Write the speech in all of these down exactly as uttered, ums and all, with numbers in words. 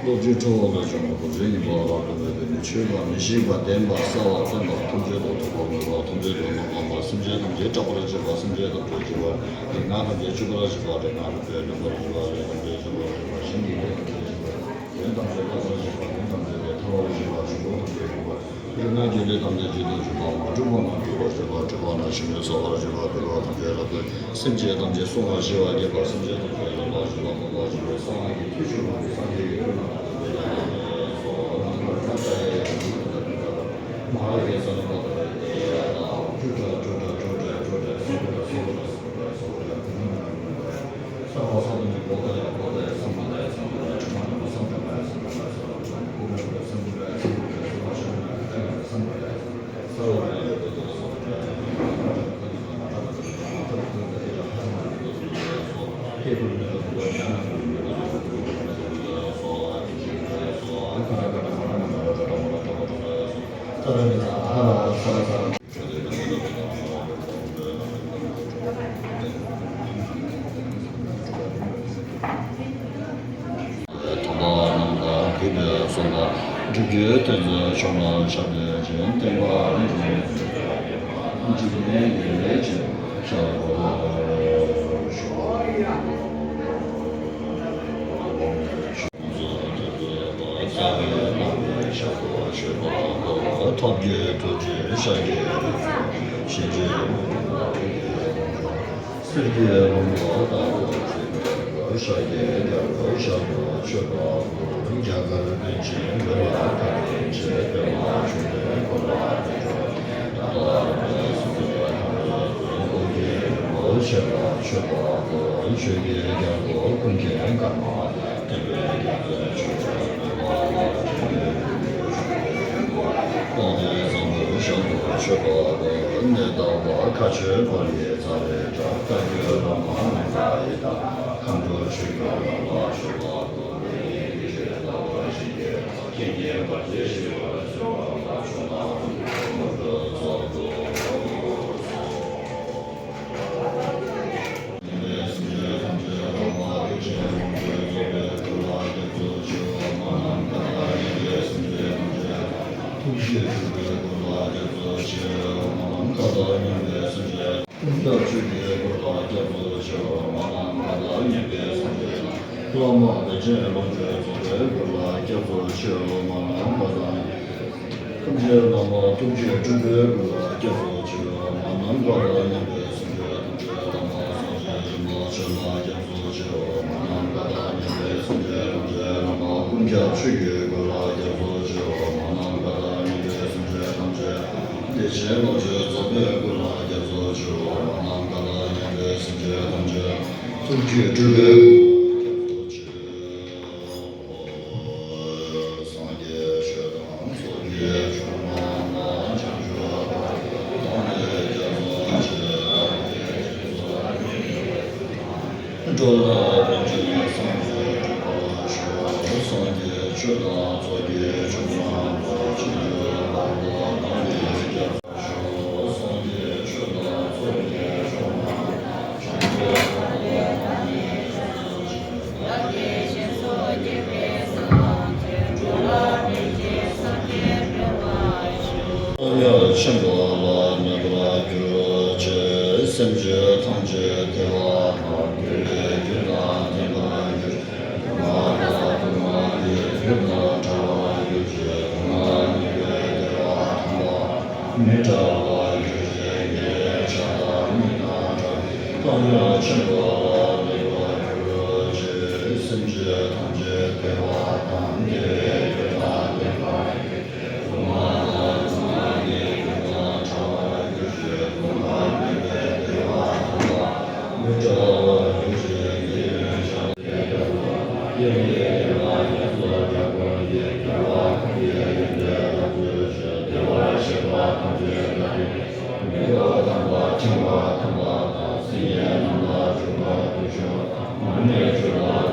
སྟོབས་བཅུ་འཁྲུལ་བ་ལས་བྱུང་བའི་སྒོམ་བྱེད་ཉིད་པ་ལ་རག་ལས་པའི་ཆོས་ལ་མི་ཤིགས་པ་བདེན་པ་གསལ་བ་བརྟན་པ་ཐམས་ཅད་དང་མཐུན་པ་མོས་པ་ཐམས་ཅད་དང་མ་འགལ་བ་སེམས་ཅན་ཐམས་ཅད་སྐྲག་པར་བྱེད་པ་སེམས་ཅན་ཐམས་ཅད་སྐྱོ་བ་སྡུག་བསྔལ་ཐམས་ཅད་སྤྱོད་པར་བྱེད་པ་སྡུག་བསྔལ་རིག་པའི་ལུས་པར་བྱེད་པ་ལས་ཐམས་ཅད་སྤྱོད་པར་བྱེད་པ་གཞན་གྱི་ལས་ཐམས་ཅད་སྤྱོད་པར་བྱེད་པ་ལས་ཐམས་ཅད་སྐྱོ་བ་སྡུག་བསྔལ་གྱི་ལས་ཐར་བར་བྱེད་པ་ཆོས་སྐུ་ཐམས་ཅད་སྐྱོ་བ། སྡུག་བསྔལ་གྱི་ལས་ཐམས་ཅད་རྒྱུན་དུ་ཞུགས་པ་མ་གྲུབ་པ་རྣམས་གྲུབ་པར་བྱེད་པ་གྲུབ་པ་རྣམས་ཞིང་དུ་གསལ་བར་བྱེད་པ་འདུལ་བ་ཐམས་ཅད་ལ་ཕན། སེམས་ཅན་ཐམས་ཅད་སྲུང་བར་ཞི་བར་བགྱིད་པ་སེམས་ཅན་ཐམས་ཅད་ལ་ཕན་པར་བྱེད་པ་སྨོན་པར་བྱེད་པའི་གསང་བ་གི་ཐུགས་ཆོས་རྣམས་སངས་རྒྱས་ཀྱི་ཐུགས་རྣམས་ལ་ཕན་པར་བྱེད་པ་སྨོན་པར་བྱེད་པའི་མ་ཧཱ་གེ་སར་ནམ་མཁའ་ལྟ་བུའི་ཏདྱ་ཐཱ། ཀྲུ་ཏྲ་ཀྲུ་ཏྲ་ཀྲུ་ཏྲ་ཀྲུ་ཏྲ་སོ་ཏྲ་སོ་ཏྲ་སོ་ཏྲ་སོ་ཏྲ། སརྦ་སྟུ་ནི་པོ་ཏ་ཡ་པོ་ཏ་ཡ་སམ་བྷ་ཏ་ཡ་སམ་བྷ་ཏ་ཡ། ཁྲ་མ་ན་མ་སམ་བྷ་ཏ་ཡ་སམ་བྷ་ཏ་ཡ། སརྦ་ཏུ་ནི་པོ་ཏ་ཡ་སམ་བྷ་ཏ་ཡ་སམ་བྷ་ཏ་ཡ། ཀུ་ཏ་ཀུ་ཏ་སམ་བྷ་ཏ་ཡ་སམ་བྷ་ཏ་ཡ། སརྦ་ཏ་ཡ་སམ་བྷ་ཏ་ཡ། དམ་པ་རྣམས་ལ་གུས་པས་གསོལ་བ། སྒྲུབ་བརྒྱུད་བསྟན་འཛིན་ཕྱོགས་རྣམས་ཁྱབ་བརྡལ་ཅན། བསྟན་པ་འགྲོ་འཇིག་རྟེན་ཡེ་ཤེས་ཤར་བ། ཐབས་མཁས་ཐུགས་རྗེ་ཤཱཀྱའི་རིགས་སུ། གཤིན་རྗེའི་སྐུ་དང་གཤེད་ཀྱི་རིགས་སུ། གསེར་གྱི་ལྷུན་པོ་ལྟ་བུར་བརྗིད་པའི་སྐུ། ཤཱཀྱའི་རྒྱལ་པོ་ཤཱཀྱ་མཆོད་པ་པོ། རྒྱ་གར་པཎ་ཆེན་བོད་ལ་དར་ཞིང་རྒྱས། པདྨ་འབྱུང་གནས་ཀུན་ལ་སྤྱད། ད་ལྟ་རང་གི་སེམས་ཅན་ཐམས་ཅད་ཀྱི། དབུགས་ཀྱི་རིང་པོ་ཆེན་པོར་མཆོད་པ་པོ། ཆོས་ཀྱི་རྒྱལ་པོ་ཀུན་མཁྱེན་ཀརྨ་པདྨ། དེ་བས་རྒྱལ་པོས་མཆོད་པའི་མེ་ཏོག་ལ་བརྟེན་ནས། ཀློང་ནས་བཟང་པོའི་ཞལ་དུ་མཆོད་པ་པོ། གནས་དག་པ་མཁའ་སྤྱོད་པ་ཡི་རྩ་བའི་བྲག་བཀའ་བརྒྱུད་བླ་མ་རྣམས་ཀྱི་བདག་མཁའ་འགྲོ་ཆོས་སྐྱོང་རྣམས་ལ་མཆོད་པ་པོ། ཡི་གེ་བརྒྱད་དང་བཅས་པ་ཞིག་གིས་རྐྱེན་ངན་བར་ཆད་ཞི་བར་མཛད་པ་ལ་མཆོད་པ་པོ། མོས་གུས་ཚོགས་འདུ། ཐུགས་རྗེ་ཆེན་པོའི་སྐུ་ལ་སྐྱབས་སུ་མཆིའོ། མ་ནམ་མཁའ་དང་མཉམ་པའི་སེམས་ཅན་ཀུན་ཁྱབ་ཆོས་ཀྱི་སྐུ་ལ་སྐྱབས་སུ་མཆིའོ། མ་ནམ་མཁའ་དང་མཉམ་པའི་སེམས་ཅན་བླ་མ་བདེ་ཆེན་ལོངས་སྤྱོད་རྫོགས་པའི་སྐུ་ལ་སྐྱབས་སུ་མཆིའོ། མ་ནམ་མཁའ་དང་མཉམ་པའི། ཐམས་ཅད་བླ་མ་ཐུགས་རྗེ་སྤྲུལ་པའི་སྐུ་ལ་སྐྱབས་སུ་མཆིའོ། མ་ནམ་མཁའ་དང་མཉམ་པའི་སེམས་ཅན་ཐམས་ཅད་བླ་མ་སངས་རྒྱས་རིན་པོ་ཆེ་ལ་སྐྱབས་སུ་མཆིའོ། མ་ནམ་མཁའ་དང་མཉམ་པའི་སེམས་ཅན་ཐམས་ཅད་བླ་མ་ཀུན་ཁྱབ་ཆོས་ཀྱི་སྐུ་ལ་སྐྱབས་སུ་མཆིའོ། མ་ནམ་མཁའ་དང་མཉམ་པའི་སེམས་ཅན་ཐམས་ཅད་བདེ་ཆེན་ལོངས་སྤྱོད་རྫོགས་པའི་སྐུ་ལ་སྐྱབས་སུ་མཆིའོ། མ་ནམ་མཁའ་དང་མཉམ་པའི་སེམས་ཅན་ཐམས་ཅད་ཐུགས་རྗེ་སྤྲུལ་པའི་སྐུ་ལ་སྐྱབས་སུ་མཆིའོ། སངས་རྒྱས་ཆོས་དང་ཚོགས་ཀྱི་མཆོག་རྣམས་ལ། བྱང་ཆུབ་ཏུ་བདག་ནི་སྐྱབས་སུ་མཆི། བདག་གིས་སྦྱིན་སོགས་ཀྱི་ཕན་བསམ་པའི་སྒྲུབ་པར་ཤོག། སངས་རྒྱས་ཆོས་དང་ཚོགས་ཀྱི་མཆོག་རྣམས་ལ། བྱང་ཆུབ་ཏུ་བདག་ནི་སྐྱབས་སུ་མཆི། སངས་རྒྱས་ཆོས་དང་ཚོགས་ཀྱི་མཆོག་རྣམས་ལ། བྱང་ཆུབ་ཏུ་བདག་ནི་སྐྱབས་སུ་མཆི། བདག་གིས་སྦྱིན་སོགས་ཀྱི་ཕན་བསམ་པའི་སྒྲུབ་པར་ཤོག། སངས་རྒྱས་ཆེན་པོ་ལ་གནས་པར་གྱུར་ཅིག། སེམས་ཅན་ཐམས་ཅད་བདེ་བ་དང་བདེ་བའི་རྒྱུ་དང་ལྡན་པར་གྱུར་ཅིག། སྒྱུ་མ་དང་སྒྱུ་མ་མེད་པའི་རྒྱུ་དང་བྲལ་བར་གྱུར་ཅིག། སྡུག་བསྔལ་མེད་པའི་བདེ་བ་དམ་པ་མི་འབྲལ་བར་གྱུར་ཅིག། ངེས་ཤ་དང་མི་དང་བྲལ་བའི་བཏང་སྙོམས་ཆེན་པོ་ལ་གནས་པར་གྱུར་ཅིག། སེམས་ཅན་ཐམས་ཅད་བདེ་བ་དང་བདེ་བའི་རྒྱུ་དང་ལྡན་པར་གྱུར་ཅིག། སྡུག་བསྔལ་དང་སྡུག་བསྔལ་གྱི་རྒྱུ་དང་བྲལ་བར་གྱུར་ཅིག། སྡུག་བསྔལ་མེད་པའི་བདེ་བ་དམ་པ་མི་འབྲལ་བར་གྱུར་ཅིག། ངེས་ཤ་དང་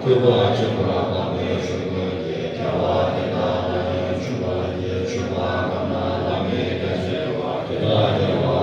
ཆོས་པ་ཁྱད་པར་འཕགས་པའི་ཆོས་སྐུ་གི་རྒྱལ་བ་དེ་དག་ལ་ནི་མཆོད་པ་ཡི་མཆོད་པ་གང་ན་བླ་མེད་ཀྱི་ཞིང་དེ་དག་རྒྱལ་བ་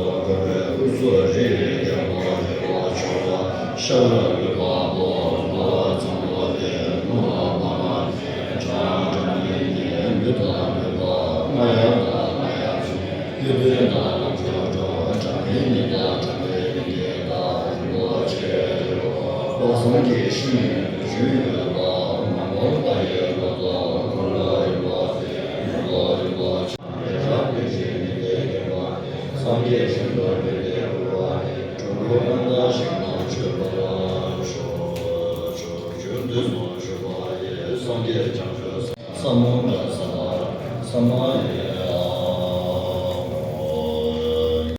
ཚོགས་དགའ་བའི་དབུ་གཙོ་རི་ཡི་རྒྱལ་པོ་རི་བོ་མཆོག་ལ། ཤ་ར་ལུས་པ་པོ་ལོ་ཙམ་པོ་དེ་ནོར་བ་མ་ན་གྲངས་གྲངས་མེད་ཀྱི་ལུས་དང་ལུས་པ་རྔ་ཡབ་དང་རྔ་ཡབ་ཆུང་། ཡོད་དོན་དང་ལོངས་སྤྱོད་འགྲོ་གྲངས་མེད་མི་དང་གྲངས་མེད་མི་དེ་དག་རིན་པོ་ཆེ་དེ་ལོ་བ་སངས་རྒྱས་ཤིང་ནས་བྱོན་ཡོད་པ་མ་ནོར་ལྟ་ཡི་ལོ་ཏོག་འཁོར་ལོ་རིན་པོ་ཆེ་ཡོད་ལོ་རིན་པོ་ཆེ། རབ་དཔལ་ཆེན་ནི་དེ་ཉིད་པ། སངས་རྒྱས་ཤིང་ཏོག་དཔལ་ལྡན་བུ་བ་ནི། དྲུང་འཁོར་རྣམ་དག་ཞིང་དུ་སྤྱོད་པ་ལ་ཤོག་ཤོག་ཆོས་འདི་གསུངས་ཞུ་བ་ཡི། སངས་རྒྱས་བྱང་ཆུབ་ས་མོ་འདྲ་ས་མ་ས་མ་ཡི། ལས་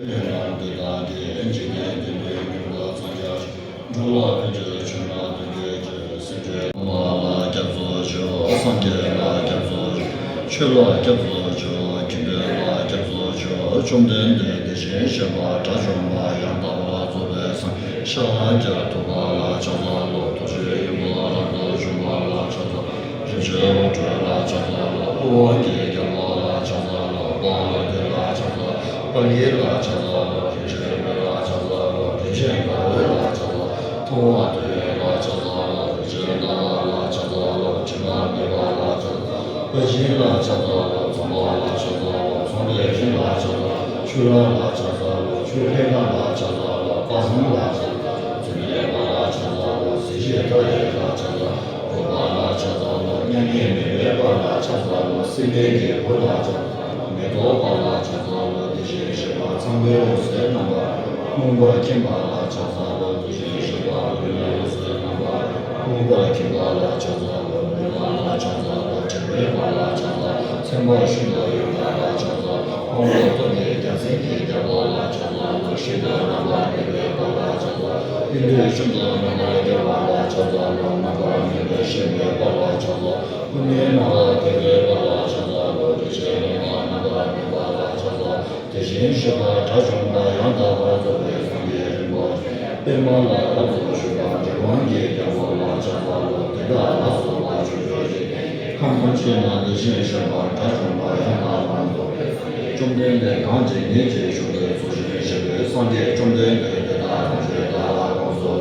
རྣམས་འདི་དག་གིས། འཇིག་རྟེན་བདེ་འགྲོའི་མྱུ་གུ་ཚང་བྱ་ཞིང་། འགྲོ་ལ་ཕན་ཕྱིར་བྱོན་ན་དོན་བྱེད་ཅིང་། སེམས་ཅན་ཐམས་ཅད་ལ་སྐྱབས་སུ་མཆིའོ། སངས་རྒྱས་ལ་སྐྱབས་སུ་མཆིའོ། ཆོས་ལ་སྐྱབས་སུ་མཆིའོ། དགེ་འདུན་ལ་སྐྱབས་སུ་མཆིའོ། བཅོམ་ལྡན་འདས་དེ་བཞིན་གཤེགས་པ་དགྲ་བཅོམ་པ་ཡང་དག་པར་རྫོགས་པའི་སངས་རྒྱས་ཤཱཀྱ་ཐུབ་པ་ལ་ཕྱག་འཚལ་ལོ། རྡོ་རྗེ་སྙིང་པོ་རབ་ཏུ་འཇོམས་པ་ལ་ཕྱག་འཚལ་ལོ། རིན་ཆེན་འོད་འཕྲོ་ལ་ཕྱག་འཚལ་ལོ། དབུ་དབང་གི་རྒྱལ་པོ་ལ་ཕྱག་འཚལ་ལོ། དཔལ་ལྡན་ལ་ཕྱག་འཚལ་ལོ། དཔལ་དགྱེས་ལ་ཕྱག་འཚལ་ལོ། རིན་ཆེན་སྤོས་ལ་ཕྱག་འཚལ་ལོ། རིན་ཆེན་དར་བ་ལ་ཕྱག་འཚལ་ལོ། ཐུབ་དབང་ཐོད་ཡངས་ལ་ཕྱག་འཚལ་ལོ། རིན་ཆེན་ཟླ་བ་ལ་ཕྱག་འཚལ་ལོ། དྲི་མ་མེད་པ་ལ་ཕྱག་འཚལ་ལོ། དཔལ་ཆེན་ལ་ཕྱག་འཚལ་ལོ། ཚངས་པ་ལ་ཕྱག་འཚལ་ལོ། ཚངས་པའི་སྤྲིན་ལ་ཕྱག་འཚལ་ལོ། ཆུ་རགས་ལ་ཕྱག་འཚལ་ལོ། ཆུ་ལྷས་ཀ་ལ་ཕྱག་འཚལ་ལོ། དཔག་བསམ་ལ་ཕྱག་འཚལ་ལོ། ཚེ་མེད་པ་ལ་ཕྱག་འཚལ་ལོ། གཟི་བརྗིད་མཐའ་ཡས་ལ་ཕྱག་འཚལ་ལོ། འོད་དཔག་ལ་ཕྱག་འཚལ་ལོ། མྱ་ངན་མེད་པའི་དཔལ་ལ་ཕྱག་འཚལ་ལོ། སྲིད་པའི་རྒྱལ་པོ་ལ་ཕྱག་འཚལ་ལོ། མེ་ཏོག་དཔལ་ལ་ཕྱག་འཚལ་ལོ། དེ་བཞིན་གཤེགས་པ་ཚངས་པའི་འོད་ཟེར་རྣམ་པར་རྔོག་པ་མཁྱེན་པ་ལ་ཕྱག་འཚལ་ལོ། དེ་བཞིན་གཤེགས་པ་འོད་མའི་འོད་ཟེར་རྣམ་པར་རྔོག་པ་མཁྱེན་པ་ལ་ཕྱག་འཚལ་ལོ། མི་ཕམ་ལ་ཕྱག་འཚལ་ལོ། དྲེགས་པའི་དཔལ་ལ་ཕྱག་འཚལ་ལོ། མཚན་དཔལ་ཤིན་ཏུ་ཡོན་ཏན་ལ་ཕྱག་འཚལ་ལོ། དབང་པོ་སྟོབས་ཀྱིས་རྒྱལ་མཚན་གྱི་རྒྱལ་པོ་ལ་ཕྱག་འཚལ་ལོ། ཤིན་ཏུ་རྣམ་པར་གནོན་པའི་དཔལ་ལ་ཕྱག་འཚལ་ལོ། ཡོན་ཏན་ཤིན་ཏུ་རྣམ་པར་རྒྱལ་བ་ལ་ཕྱག་འཚལ་ལོ། རྣམ་པར་སྨིན་པའི་ཤིང་རྟའི་དཔལ་ལ་ཕྱག་འཚལ་ལོ། ཀུན་ནས་རྣམ་པར་རྒྱལ་བའི་དཔལ་ལ་ཕྱག་འཚལ་ལོ། རིན་ཆེན་ལྷ་མོ་རྣམ་པར་སྨིན་པ་ལ་ཕྱག་འཚལ་ལོ། དེ་བཞིན་གཤེགས་པ་དགྲ་བཅོམ་པ་ཡང་དག་པར་རྫོགས་པའི་སངས་རྒྱས་རིན་པོ་ཆེ་པདྨ་ལ་རབ་ཏུ་བཞུགས་པ་འདྲེན་དབང་གི་རྒྱལ་པོ་ལ་ཕྱག་འཚལ་ལོ། དེ་དག་ལ་སོགས་པ་ཆོས་ཐམས་ཅད་ཀྱི། ཁམས་ཐམས་ཅད་ན་དེ་བཞིན་གཤེགས་པ་དགྲ་བཅོམ་པ་ཡང་དག་པར་རྫོགས་པའི་སངས་རྒྱས་བཅོམ་ལྡན་འདས་གང་ཇི་སྙེད་ཅིག་བཞུགས་པའི་ཚུལ་བཞིན་གཤེགས་པའི་སངས་རྒྱས་བཅོམ་ལྡན་འདས་དེ་དག་ཐམས་ཅད་བདག་ལ་དགོངས་སོ།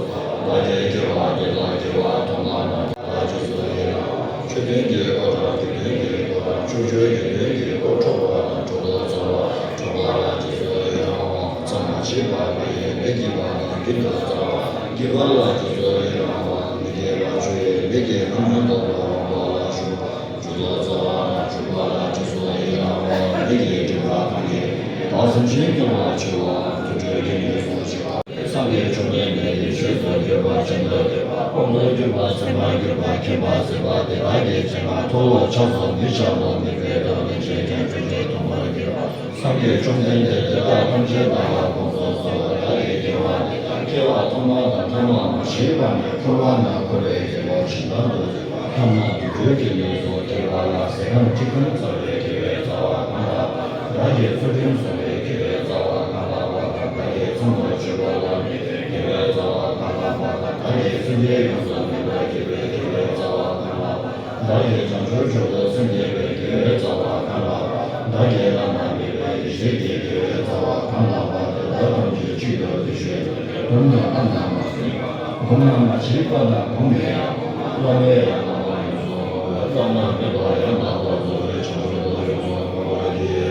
བདག་གིས་དགེ་བ་འདི་དག་དགེ་བ་ཐོབ་པ་ན། ལ་རྗེས་སུ་ཡི་རང་བ། ཆོས་ལྡན་གྱི་འཁོར་དང་དགེ་ལྡན་གྱི་འཁོར་དང་། ཕྱོགས་བཅུའི་དགེ་འདུན་གྱི་འཁོར་འཕྲོག་པ་དང་། འཕྲོག་ཏུ་འཚོལ་བ། འཕྲོག་པ་ལ་རྗེས་སུ་ཡི་རང་བ། མཚམས་མ་མཆིས་པ་མི་ཡི་མི་བགྱིས་པ་དང་། བགྱིད་དུ་སྩལ་བ། བགྱིས་པ་ལ་རྗེས་སུ་ཡི་རང་བ། མི་བགྱིས་པ་ཆུ་ཡི་མིག་གིས་ལྷམ་མེ་ཏོག་ལ་རོལ་པ་ལ་ཞུགས། འཇུག་ཏུ་སྩལ་བ་དང་། འཇུག་པ་ལ་རྗེས་སུ་ཡི་རང་བ། མིག་གི་སྤྲིན་པ་གང་གིས་བདག་སེམས་ཅན་མྱུར་བར་མཆི་བའམ། དུད་འགྲོའི་གི་ནད་སོགས་ཞི་བ། སངས་རྒྱས་བཅོམ་ལྡན་འདས་ཀྱི་ཆོས་སུ་གྱུར་པ་ཅན་དུ་གྱུར་པ། དབང་དུ་གྱུར་པ་མཚན་མར་གྱུར་པ་མཁྱེན་པ་གཟིགས་པ་དེ་དག་གི་སྤྱན་སྔར་མཐོལ་ལོ་འཆག་སོགས་མི་འཆབ་བོ། མི་འབད་དང་མི་འབྱེད་ཀྱང་ཆོས་ཀྱི་ཐོག་མར་གྱུར་པ། སངས་རྒྱས་བཅོམ་ལྡན་འདས་དེ་དག་ཐམས་ཅད་བདག་ལ་དགོངས་སུ་གསོལ་ལོ། བདག་གིས་དགེ་བ་འདི་དག་སྐྱེ་བ་ཐོག་མ་དང་ཐ་མ་མ་མཆིས་པ་ནས་འཁོར་བ་ན་འཁོར་བའི་དགེ་བ་ཇི་ལྟར་འདུག་ཟེར་བ། ཐ་ན་དུད་འགྲོའི་གི་ལུས་སུ་སྐྱེ་བ་ལ་ཟས་ཁམ་གཅིག་ཙམ་བཙལ་བའི་དགེ་བའི་རྩ་བ་གང་ལགས་པ། བདག་གིས་ཚུལ་ཁྲིམས་བསྲུང་བའི་དགེ་བའི་རྩ་བ་གང་ལགས་པ་དང་། བདག་གིས་མཚམས་དུ་སྤྱོད་པ་ལ་མི་ལྟོས་དགེ་བའི་རྩ་བ་གང་ལགས་པ་དང་། བདག་གིས་སེམས་ཅན་ཡོངས་སུ་སྨིན་པར་བགྱིས་པའི་དགེ་བའི་རྩ་བ་གང་ལགས་པ། བདག་གིས་བྱང་ཆུབ་མཆོག་ཏུ་སེམས་བསྐྱེད་པའི་དགེ་བའི་རྩ་བ་གང་ལགས་པ། བདག་གིས་བླ་ན་མེད་པའི་ཡེ་ཤེས་ཀྱི་དགེ་བའི་རྩ་བ་གང་ལགས་པ། དེ་དག་ཐམས་ཅད་གཅིག་ཏུ་བསྡུས་ཤིང་། དོན་དང་ལྡན་པ་ན་མ་ཟིན་པ། གོང་མ་མ་བྱིན་པ་དང་གོང་མའི་བླ་མའི་ཡང་དག་པར་ཡོངས་སུ་བསྔོ་བ། བླ་མ་མེད་པ་ཡང་དག་པར་རྫོགས་པའི་བྱང་ཆུབ་ཏུ་ཡོངས་སུ་བསྔོ་བར་བགྱི།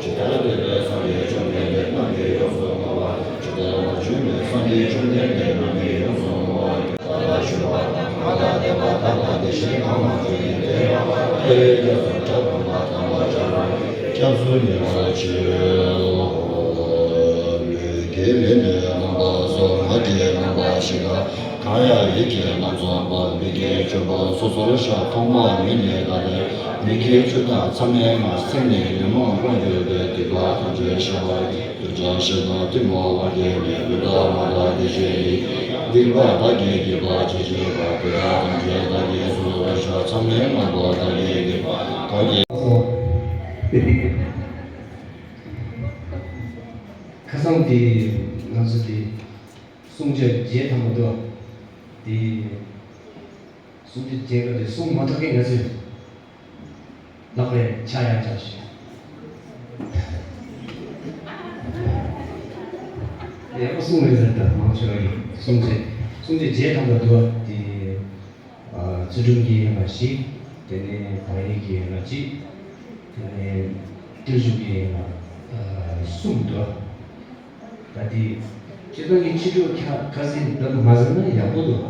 ཇི་ལྟར་འདོད་པའི་སངས་རྒྱས་བཅོམ་ལྡན་འདས་རྣམས་ཀྱིས་ཡོངས་སུ་བསྔོ་བ། ཇི་ལྟར་མ་བྱོན་པའི་སངས་རྒྱས་བཅོམ་ལྡན་འདས་རྣམས་ཀྱིས་ཡོངས་སུ་བསྔོ་བར་བགྱི། བདག་ལ་ཞུ་བ་དང་། གང་ལ་དད་པ་དག་དང་། དེ་བཞིན་གང་མ་བྱོན་ཡང་དེ་ཡང་དེ་བས་སྐྱབས་སུ་བྲལ་བ་དང་། དམ་པ་སྤྱོད་པ་སྐྱབས་སུ་ཉེ་བར་མཆིའོ། མོས་གུས་མེད་མིན་རྣམ་པ་སོགས། ང་རྒྱལ་རྣམ་པ་བཞི་དང་། གང་ཡང་ཡིད་ཀྱིས་རྣམ་བསམ་པ། མི་དགེ་བཅུ་པོ་སོ་སོར་བཤགས། ཐོག་མ་མེད་ནས་ད་ལྟའི་མི་དགེ་བཅུ་དང་མཚམས་མེད་ལྔ། སེམས་ནི་ཉོན་མོངས་ཀུན་གྱུར་པའི། སྡིག་པ་ཐམས་ཅད་བཤགས་པ་ཡི། འདོད་ཆགས་ཞེ་སྡང་གཏི་མུག་བར་བརྒལ་ནས། ལུས་དང་ངག་དང་ཡིད་བཞིན་ཉིད། སྡིག་པ་བདག་གིས་བགྱིས་པ་ཇི་བཞིན་པ། དེ་དག་ཐམས་ཅད་བདག་གིས་སོ་སོར་བཤགས། མཚམས་མེད་ལྔ་པོ་བདག་གིས་བགྱིས་པ། བདག་གིས། ཁ་སང་དེ་ང་ཚོ་དེ་བསྲུང་བྱ་བརྒྱད་ཐམ་པ་འདུག་དེ་བསྲུང་བྱ་བརྒྱད་ཀ་དེ་བསྲུང་མ་ཐུབ་མཁན་ང་ཚོས། ལག་པས་ཆ་ཡང་བཅག་ཤིག་ཡག་པོ་གསུངས་རེད་ཟེར། ད་མང་ཆེ་བ་ཡིན་གསུངས་རྗེས། གསུངས་རྗེས་རྗེས་དྲངས་པ་འདུག་བ་དེ། ཨ། ཚུལ་ཁྲིམས་ཀྱི་ཡན་ལག་བཞི། དེ་ནས་བག་ཡོད་ཀྱི་ཡན་ལག་གཅིག་དེ་ནས་བརྟུལ་ཞུགས་ཀྱི་ཡན་ལག་ཨ། གསུམ་འདུག་བ། ད་དེ་སྤྱིར་བཏང་གི་ཕྱི་དྲོ་ཁ་ཁ་ཟས་འདི་མ་ཟ་ན་ཡག་པོ་འདུག་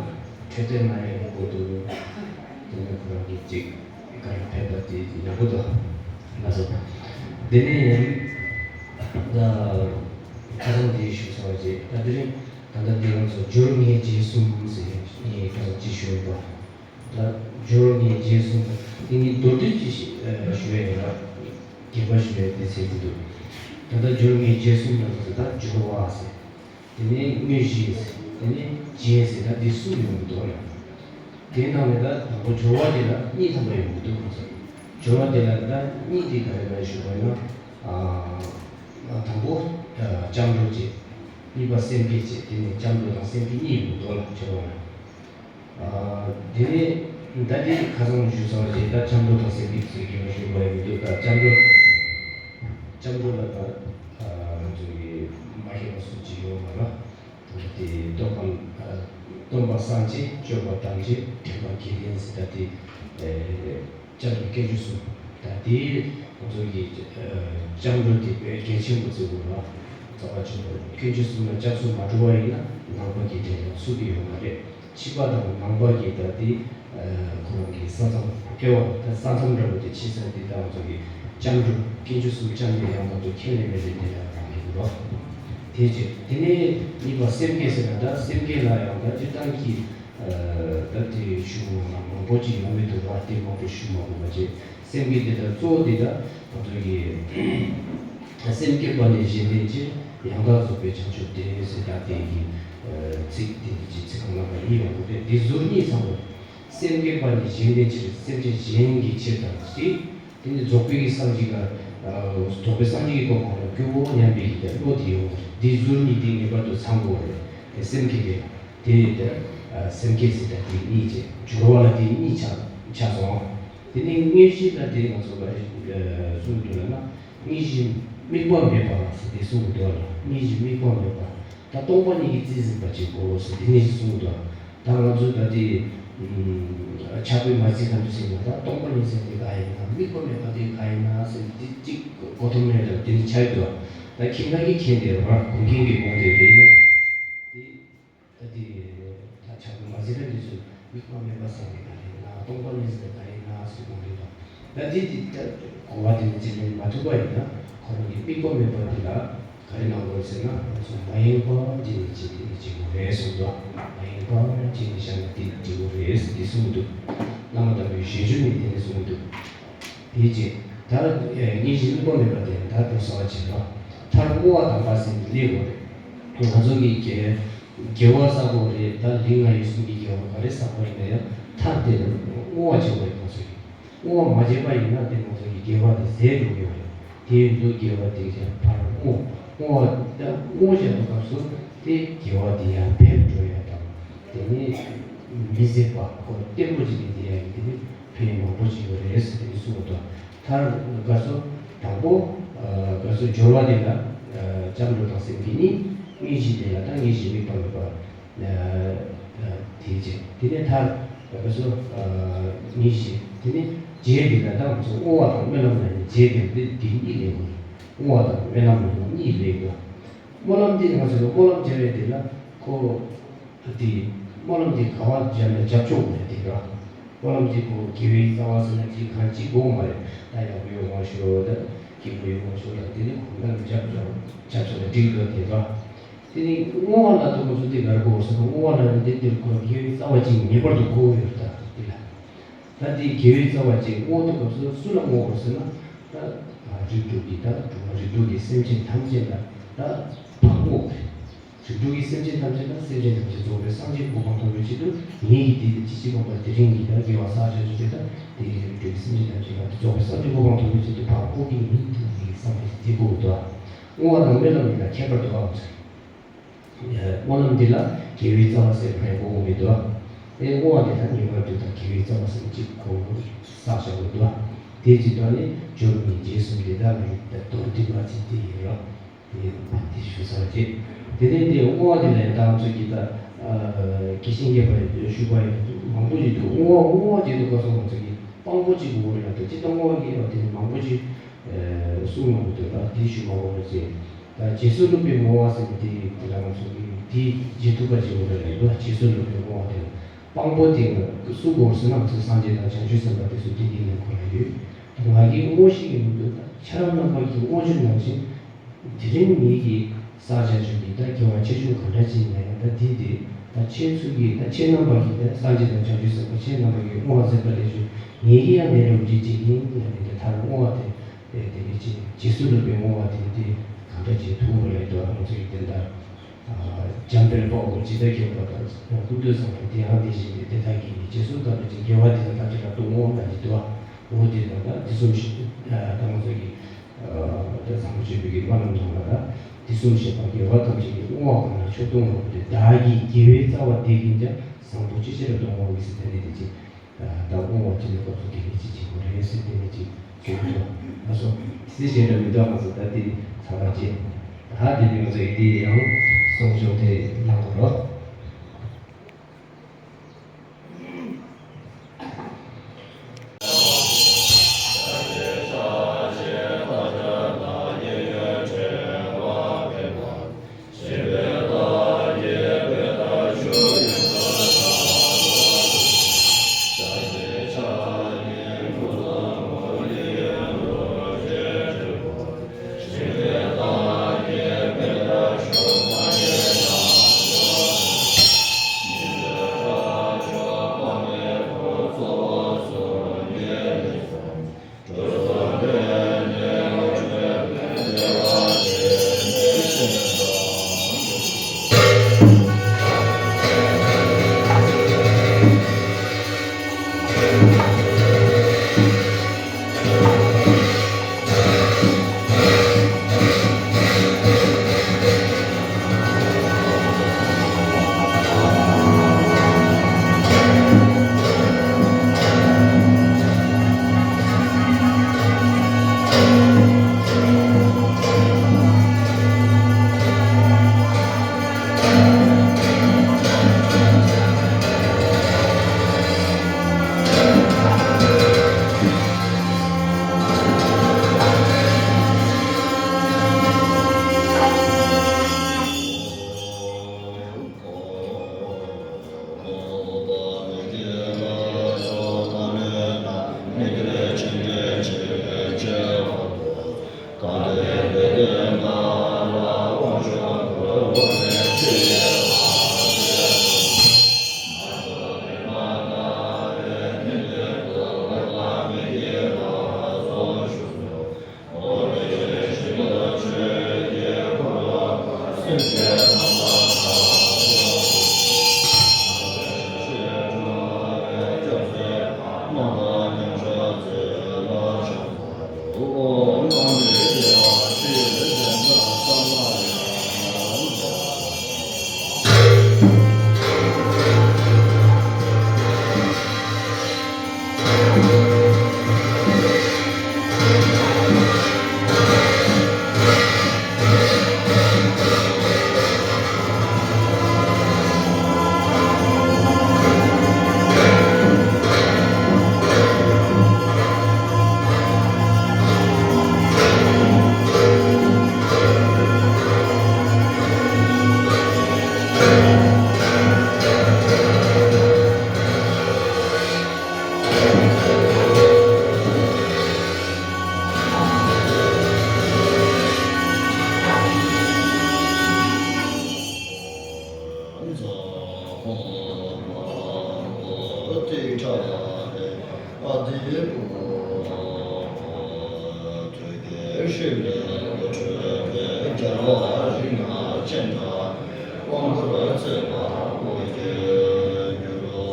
འཕྲོད་བསྟེན་མ་ཡག་པོ་འདུག་དེ་ནས་ཁོ་རང་གི་ཅིག་ག་རེ་ཕན་པ་དེ་ཡག་པོ་འདུག་ང་ཚོ་དེ་ནས་ད་ཁ་སང་དེ་ཞུ་ཚར་བ་རྗེས། ད་དེ་རིང་ད་ལྟ་འདི་ང་ཚོ་སྦྱོར་ལྔའི་རྗེས་གསུམ་ཟེར་ངས་ཁ་སང་ཅིག་ཞུས་འདུག་ད་སྦྱོར་ལྔའི་རྗེས་གསུམ་དེ་ངས་མདོར་བསྡུས་ཅིག་ཞུ་ཡ་ཡིན་ན། རྒྱས་པ་ཞུ་ཡ་དེ་ཚད་ཀྱི་འདུག་ད་ལྟ་སྦྱོར་ལྔའི་རྗེས་གསུམ་ལ་ཟེར། ད་སྦྱོར་བ་ཟེར། དེ་ནས་དངོས་གཞི་ཟེར། དེ་ནས་རྗེས་ཟེར། ད་འདི་གསུམ་ཡོང་གི་འདུག་ལ། དེའི་ནང་ནས་ད་དང་པོ་སྦྱོར་བ་དེ་ལ་གཉིས་ཐམ་པ་ཡོང་གི་འདུག་ང་ཚོ་སྦྱོར་བ་དེ་ལ་ད་གཉིས་དེ་ག་རེ་ག་རེ་ཞུ་དགོས་ན། ཨ། དང་པོ་ཨ། སྐྱབས་འགྲོ་བྱེད། གཉིས་པ་སེམས་བསྐྱེད་བྱེད། དེ་ནས་སྐྱབས་འགྲོ་དང་སེམས་བསྐྱེད་གཉིས་ཡོང་གི་འདུག་ལ། སྦྱོར་བ་ལ། ཨ། དེ་ནས་ད་དེ་ཁ་སང་ཞུས་ཚར་བ་རྗེས། ད་སྐྱབས་འགྲོ་དང་སེམས་བསྐྱེད་ཟེར་གྱི་ཞུ་དགོས་ཡ་མི་འདུག་ད་སྐྱབས་འགྲོ། སྐྱབས་འགྲོ་ལ་ད་ཨ། ང་ཚོ་གི་མ་ཤེས་པ་སུ་གཅིག་ཡོད་མ་རེད། ད་དེ་སྟོན་པ་ཨ། སྟོན་པ་སངས་རྒྱས། སྐྱོབ་པ་ཐམས་ཅད། འདྲེན་པ་དགེ་ལྡན་ཟེར། ད་དེ་ཨ། སྐྱབས་འགྲོ་དཀོན་མཆོག་གསུམ། ད་དེ་ང་ཚོ་གི་ཨ། སྐྱབས་འགྲོ་དེ་དཔེ་གལ་ཆེན་པོ་བརྩི་དགོས་ལ། རྩ་བ་ཆེན་པོ་དཀོན་མཆོག་གསུམ་ལ་སྐྱབས་སུ་མ་འགྲོ་བ་ཡིན་ན་ནང་པ་གི་འདྲེན་ལ་ཚུད་ཀྱི་ཡོད་མ་རེད། ཕྱི་པ་དང་ནང་པ་གི་ད་དེ་ཨ། ཁོ་རང་གི་ས་མཚམས་དཔེ་བ་ད་ས་མཚམས་འདྲ་བོ་དེ་ཕྱེ་ས་དེ། ད་ང་ཚོ་གི་སྐྱབས་འགྲོ་དཀོན་མཆོག་གསུམ་སྐྱབས་གནས་ཡང་དག་ཏུ་ཁས་ལེན་མི་ལེན་དེ་ལ་རག་གི་འདུག་རོ། དེ་རྗེས་དེ་ནས་གཉིས་པ་སེམས་བསྐྱེད་ཟེར་ན། ད་སེམས་བསྐྱེད་ལ་ཡང་ད་སྤྱིར་བཏང་གི་ཨ། ད་དེ་ཞུ་དགོས་ན་མང་པོ་ཅིག་ཡོང་གི་འདུག་ར། དེ་མང་པོ་ཞུ་མ་དགོས་པ་བྱས། སེམས་བསྐྱེད་དེ་ད་གཙོ་བོ་དེ་ད་ང་ཚོ་གི་སེམས་བསྐྱེད་པ་ནི་གཞན་དོན་ཕྱིར། ཡང་དག་རྫོགས་པའི་བྱང་ཆུབ་སྟེ་ཟེར། ད་དེ་གི་ཨ། ཚིག་དེ་འདི་ཅིག་ཚིག་རྐང་ལག་པ་གཉིས་ཡོང་གི་རེད། དེ་ཟུར་གཉིས་ཚང་བ། སེམས་བསྐྱེད་པ་ནི་གཞན་དོན་ཕྱིར། སེམས་ཅན་གཞན་གྱི་ཕྱིར་དང་ཞེས། དེ་ནི་རྫོགས་པའི་གི་སངས་རྒྱས་ཀ་ཨ། རྫོགས་པའི་སངས་རྒྱས་ཀྱི་གོ་འཕང་ལ་འགོད་དགོས་སྙམ་པའི་གི་བློ་དེ་ཡོང་བ་རེད། དེ་ཟུར་གཉིས་དེ་ངེས་པར་དུ་ཚང་དགོས་རེད། དེ་སེམས་བསྐྱེད་དེ་དེ་ད་ཨ། སེམས་བསྐྱེད་ཟེར། ད་དེ་གཉིས་བྱས། སྦྱོར་བ་ལ་དེ་གཉིས་ཆགས་ཆགས་སོང་། དེ་ནས་དངོས་གཞི་ལ་དེ་ང་ཚོ་ག་རེ་གསུངས་འདུག་ལབ་ན། དངོས་གཞི་དམིགས་པ་མེད་པ་ཟེར་དེ་གསུངས་འདུག་ལ། དངོས་གཞི་དམིགས་པ་མེད་པ། ད་སྟོང་པ་ཉིད་ཀྱིས་རྩིས་ཟིན་པ་ཅིག་དགོས་ཟེར་དེ་ནས་གསུངས་འདུག་ད་ང་ཚོས་ད་དེ་ཕྱག་དཔེ་མ་བརྩིས་ག་འདུག་ཟེར་ན། ད་སྟོང་པ་ཉིད་ཟེར་དེ་ག་ཡིན་ན། དམིགས་པ་མེད་པ་དེ་ག་ཡིན་ན་ཟེར་དེ་གཅིག་གོ་ཐོབ་མེད་ལ་དེ་ནི་ཆགས་འདུག་ད་མཁྱེན་ན་གི་མཁྱེན་དེ་རེད་བ། གོ་མཁན་གྱི་དགོངས་དེ་རེད་ནས། དེ་ད་དེ་ད་ཕྱག་དཔེ་མ་བརྩིས་ན་འདི་ཚོས་དམིགས་པ་མེད་པ་ཟེར་དེ་ག་ཡིན་ན། སྟོང་པ་ཉིད་ཟེར་དེ་ག་ཡིན་ན་ཟེར་དགོངས་དེ་དང་། ད་དེ་དེ་ད་གོ་བ་དེ་ནི་རྩིས་ལེན་མ་ཐུབ་པ་ཡིན་ན། ཁོ་རང་གི་དམིགས་པ་མེད་པ་དེ་ལ་ག་རེ་གནང་དགོས་ཟེར་ན། ང་ཚོ་མ་ཡེངས་པར་བྱས་ནས་བྱེད་དེ་ནི་བྱེད་དགོས་རེད་གསུངས་འདུག་མ་ཡེངས་པར་བྱས་ནས་བཞག་ན་དེ་ནི་བྱེད་དགོས་རེད་ཟེར་དེ་གསུངས་འདུག་བླ་མ་དམ་པའི་གཞུང་ནས་དེ་ནི་གསུངས་འདུག་དེའི་རྗེས་ད་དངོས་གཞི་དམིགས་པ་མེད་པ་དེ་ད་དུང་གསལ་བ་བྱེད་པ། མཐར་བསྔོ་བ་དམ་པ་ཟེར་ནས་སླེབས་དགོས་རེད། ང་ཚོ་གི་དགེ་དགེ་བ་བསགས་དགོས་རེད། ད་ལུས་ངག་ཡིད་གསུམ་གྱི་དགེ་བ་ག་རེ་བསགས་པ་ཡིན་ན་ཡང་མཐར་དེ་ལ་བསྔོ་བ་བྱེད་དགོས་རེད། ང་ཚོ་གི་བསྔོ་བ་མ་བྱས་པ་ཡིན་ན་དེ་ང་ཚོ་གི་དགེ་བ་དེ་ཟད་འགྲོ་གི་ཡོད་རེད། དེ་ཡིན་དུས་དགེ་བ་དེ་ཕར་བསྔོ། བསྔོ་བ་ད་བསྔོ་བྱས་པའི་སྐབས་སུ་དེ་དགེ་བ་དེ་ཡང་འཕེལ་འགྲོ་ཡ་དང་། དེ་ནི་མི་ཟད་པ་ཁོ་བརྟན་པོ་ཅིག་ཡིན། དེ་ཡང་དེ་ནི་ཕན་མང་པོ་ཅིག་ཡོད་རེད་ཟེར་དེ་གསུངས་འདུག་མཐར་སྐབས་སུ་དང་པོ་སྐབས་སུ་སྦྱོར་བ་དེ་ལ་སྐྱབས་འགྲོ་དང་སེམས་བསྐྱེད་གཉིས། དངོས་གཞི་དེ་ལ་ད་དངོས་གཞི་དམིགས་པ་མེད་པ། དེའི་རྗེས་དེ་ནས་མཐར་བ་སོ་ཉིད་བཞི། དེ་ནས་རྗེས་དེ་ལ་ད་ང་ཚོ་བསྔོ་བ་དང་སྨོན་ལམ་ལ་ནི་རྗེས་དེ་འདི་འདི་གཉིས་ལས་ངོ་། བསྔོ་བ་དང་སྨོན་ལམ་ལ་ནི་གཉིས་ལས་ངོ། སྨོན་ལམ་འདི་ང་ཚོས་སྨོན་ལམ་བརྒྱབ་པའི་དེ་ལ་ཁོ། དེ་སྨོན་ལམ་དེ་ག་བ་བརྒྱབ་ན་བརྒྱབ་ཆོག་མེད་དེ་ར། སྨོན་ལམ་དེ་ཁོ་དགེ་བའི་རྩ་བ་ཟེར་ན་ཅིག་གང་ཅིག་དགོས་མ་རེད། ད་ཡག་པོ་ཡོད་མ་ཤོད་ད། སྐྱིད་པོ་ཡོད་མ་ཤོད་ད། དེ་ནི་གོང་ལ་བརྒྱབ་ཆོག་བརྒྱབ་ཆོག་ལ་འགྲིག་ལ་དེ་ར། དེ་ནི་བསྔོ་བ་ལ་དུ་ཁོ་ཚོ་དེ་གར་དགོས་ཟེར་ན་བསྔོ་བ་ལ་ནི་དེ་དེ་ཁོ་དགེ་བའི་རྩ་བ་ཅིག་ངེས་པར་དུ་དགོས་ཡོད་ད་དེ་ལ། ད་དེའི་དགེ་བའི་རྩ་བ་ཅིག་བསྔོ་དུ་སྐབས་སུ་སུ་ལ་བསྔོ་དགོས་ཟེར་ན། ད་རིགས་དྲུག་གི་ད་དྲུག་པ་རིགས་དྲུག་གི་སེམས་ཅན་ཐམས་ཅད་ལ་ད་བག་བསྔོ། རིགས་དྲུག་གི་སེམས་ཅན་ཐམས་ཅད་ལ་སེམས་ཅན་ཐམས་ཅད་རྫོགས་པའི་སངས་རྒྱས་གོ་འཕང་ཐོབ་པའི་ཆེད་དུ་ངེད་ཀྱིས་དེ་ཅི་ཅི་བ་པ་དེ་རིང་གི་ད་དགེ་བ་བསགས་བྱ་རྒྱུ་དེ་ད་དེ་རིགས་དྲུག་གི་སེམས་ཅན་ཐམས་ཅད་ལ་རྫོགས་པའི་སངས་རྒྱས་གོ་འཕང་ཐོབ་པའི་ཆེད་དུ་བག་བསྔོ་གི་ཡིན་དུ་ངེད་ཀྱི་བསམ་པའི་དེ་དགོས་འདུག་བསྔོ་བ་དང་སྨོན་ལམ་འདི་ལ་ཁྱད་པར་འདུག་ཨང་ཟེར། སྨོན་ལམ་འདི་ལ་དགེ་བའི་རྩ་བ་ཟེར་བ་ཡང་གོ་མི་འདུག་ཨེ་བསྔོ་བ་འདི་ལ་ངེས་པར་དུ་ད་དགེ་བའི་རྩ་བ་ཟེར་གཅིག་གོ་བསགས་བྱ་དགོས་འདུག་དེ་གཅིག་ད་ནི་སྦྱོར་བའི་རྗེས་གསུམ་འདི་དག་ལ་ཡོད་པའི་མདོར་བསྡུས་པ་ཅིག་དེ་ཡིན་རོགས། དེ་ཡིན་པ་དེ་ཞུ་ས་རེད། དེ་ནས་དེ་བསྔོ་བ་དེ་ལ་ཡང་ད་ང་ཚོ་གིས་ད་དགེ་བཤེས་མཁས་པ་ཡིན་དུས་ཞུས་པ་ཡིན་དུས་མང་པོ་ཞིག་འདུག་བསྔོ་བ་བསྔོ་བ་དེ་འདུག་ག་སོང་ང་ཚོ་གིས་དཔང་པོ་གཅིག་དགོས་རེད་ལ་དེ་ཅི་ད་བསྔོ་བ་གི་ཡོད་དེ་མང་པོ་ཞིག་གསུང་མང་པོ་འདུག་ད་དེ་ཞུ་མ་དགོས་རེད་ཅེས་ད་རྗེས་སུ་བསླབ་པའི་བསྔོ་བ་ཟེར་ནས་དེ་དེ་ལ་ང་ཚོ་གིས་དེ་རྗེས་ཐུབ་པ་ཅིག་ཡོད་རེད་ལ་ཡོད་རྗེས་སུ་བསླབ་པའི་བསྔོ་བ་དེ་ལ་དཔང་པོ་དེ་སུ་དགོས་ཟེར་ན་ང་ཚོ་སངས་རྒྱས་དང་བྱང་ཆུབ་སེམས་དཔའ་དེ་ཚོ་དེ་དེ་ནས་ཁོ་ལ་ཡོད། ད་ང་གིས་བསྔོ་ཤེས་ཀྱི་མི་འདུག་ད་ཁྱེད་རང་རྣམ་པ་གིས་བསྔོ་རྒྱུ་ནང་བཞིན། དེ་རིང་ངེད་ཀྱིས་བསགས་བྱ་རྒྱུ་གི་ད་དགེ་བ་ཆེ་ཆུང་གང་འདྲ་ཅིག་ཡིན་ན་ཡང་ད་དེ་དེ་ད་ཁྱེད་ཚོ་གིས་ད་ཁྱེད་རྣམ་པ་གིས་ད་སངས་རྒྱས་དང་བྱང་ཆུབ་སེམས་དཔའ་ཁྱེད་རྣམ་པ་གིས་བསྔོ་བ་མཛད་པ་ལས་ཆུང་ངེད་ཀྱིས་ཡང་དེ་འདྲ་བོ་ཅིག་ཅིག་ཡིན་ཡང་དེ་འདྲ་ད་བསྔོ་བ་དེ་དེ་དེ་ནས་ཅིག་རྗེས་སུ་བསླབ་པའི་བསྔོ་བ་དེ་དེ་གང་འདྲ་ཅིག་ཐུག་པ་ལས་འགྲོ་བ་ང་ཚོ་ཡི་དེ་འདྲ་འཇམ་དཔལ་དཔའ་བོ་ཇི་ལྟར་མཁྱེན་པ་དང་ཀུན་ཏུ་བཟང་པོ་དེ་ཡང་དེ་བཞིན་དེ་དེ་དག་གིས་ནི་རྗེས་སུ་བསླབ་པའི་ཅིག་དགེ་བ་དེ་དང་ཐམས་ཅད་ལ་དུ་བསྔོ་བ་ལ་ནི་འདུ་བ་འོ་དེ་དང་ད་དེ་གསུམ་ཞིག་ད་ང་ཚོ་གི་ད་ཚང་མ་བརྗོད་པའི་གི་སྨོན་ལམ་ནང་ལ་ད་དེ་གསུམ་བཤད་པ་དགེ་བ་ཐམས་ཅད་ཀྱི་བསྔོ་བ་གང་ལ་མཆོག་ཏུ་བསྔོ་བ་སྟེ། བདག་གི་དགེ་བའི་རྩ་བ་འདི་ཡིན་ཀྱང་། བཟང་པོ་ཅི་ཕྱིར་གདོང་བ་འོད་ཟེར་དེ་ནི་དེ་ཅི། ད་བསྔོ་བ་ཅི་ནི་སྐབས་སུ་དེ་ནི་ཅི་ཅི་གོ་རེ་ཟེར་དེ་ནི་ཅི་ཟེར་གྱི་འདུག་ཨ་སོ། དེ་གཞན་འདྲ་མི་འདུག་ང་ཚོ་ད་དེ་ཚར་བ་ཅི། ད་དེ་ནི་ང་ཚོ་ཡི་དེ་ཡང་གསུང་ཆོག་དེ་གནང་དགོས་རོགས། ཏིག་ཕྲ་བ་ལས་ཨ་ཏིའི་བུ། ཐོད་རྒལ་ཧྲིལ་པོའི་ཁྲོད་པའི་རྒྱལ་བ་རིགས་ལྔ་སྤྱན་དྲངས་དབང་བསྐུར་མཛད་པ་དབུ་འབྱེད་འགྱུར་རོ།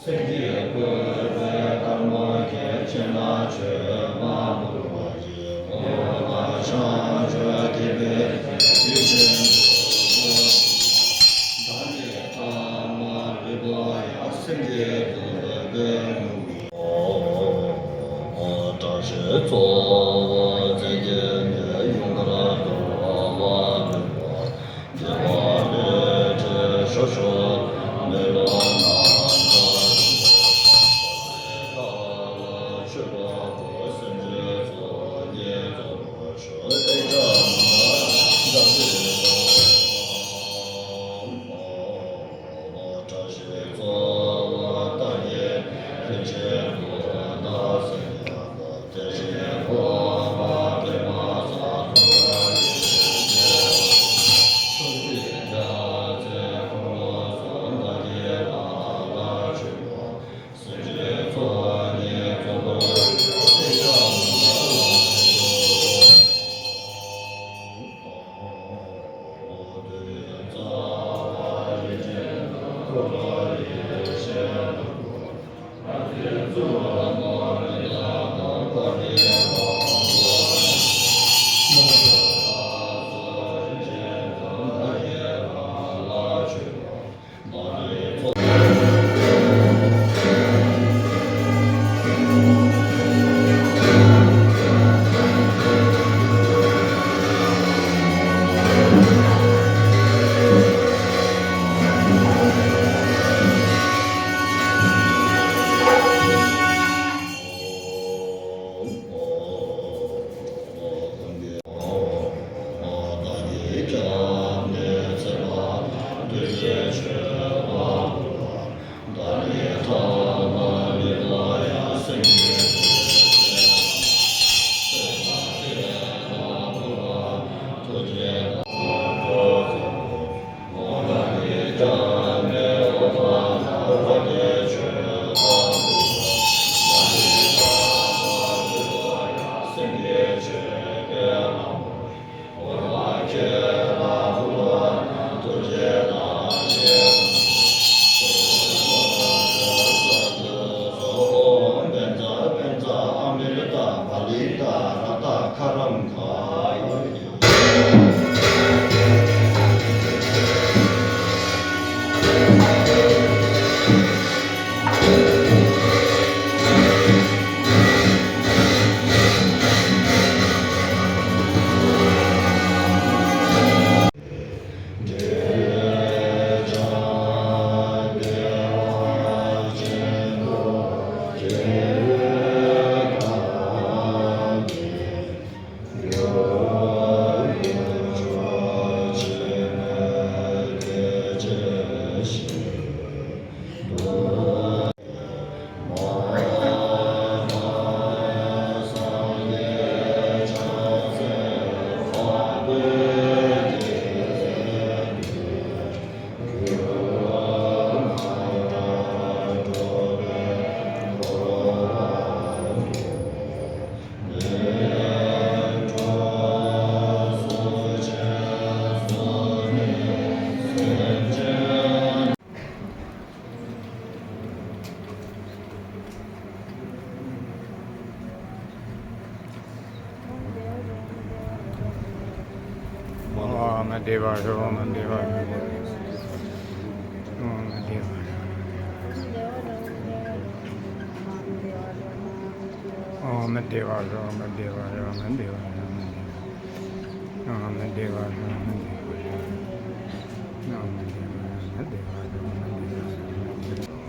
སེམས་བསྐྱེད་བཀོད་པའི་ཐལ་མོ་སྦྱར། སྤྱན་ལ་མཆོད་པ་འབུལ་བ་ཡིས། མོས་པ་བྱང་ཆུབ་བརྒྱུད་པའི་ཡིད་བཞིན་དུ། བདག་ཉིད་ཐ་མ་ལུས་པ་ཡང་། སེམས་བསྐྱེད་བཀོད་པའི་ངོ་བོ། བཀྲ་ཤིས་རྫོགས་པ་རྩེ་གཅིག་ནས། ཡུངས་ཀར་དུ་བ་ལུས་པ། བདེ་བ་རོ་མ་བདེ་བ་རོ་མ་བདེ་བ་རོ་མ་བདེ་བ་རོ་མ་བདེ་བ་རོ་མ་བདེ་བ་རོ་མ་བདེ་བ་རོ་མ་བདེ་བ་རོ་མ་བདེ་བ་རོ་མ་བདེ་བ་རོ་མ་བདེ་བ་རོ།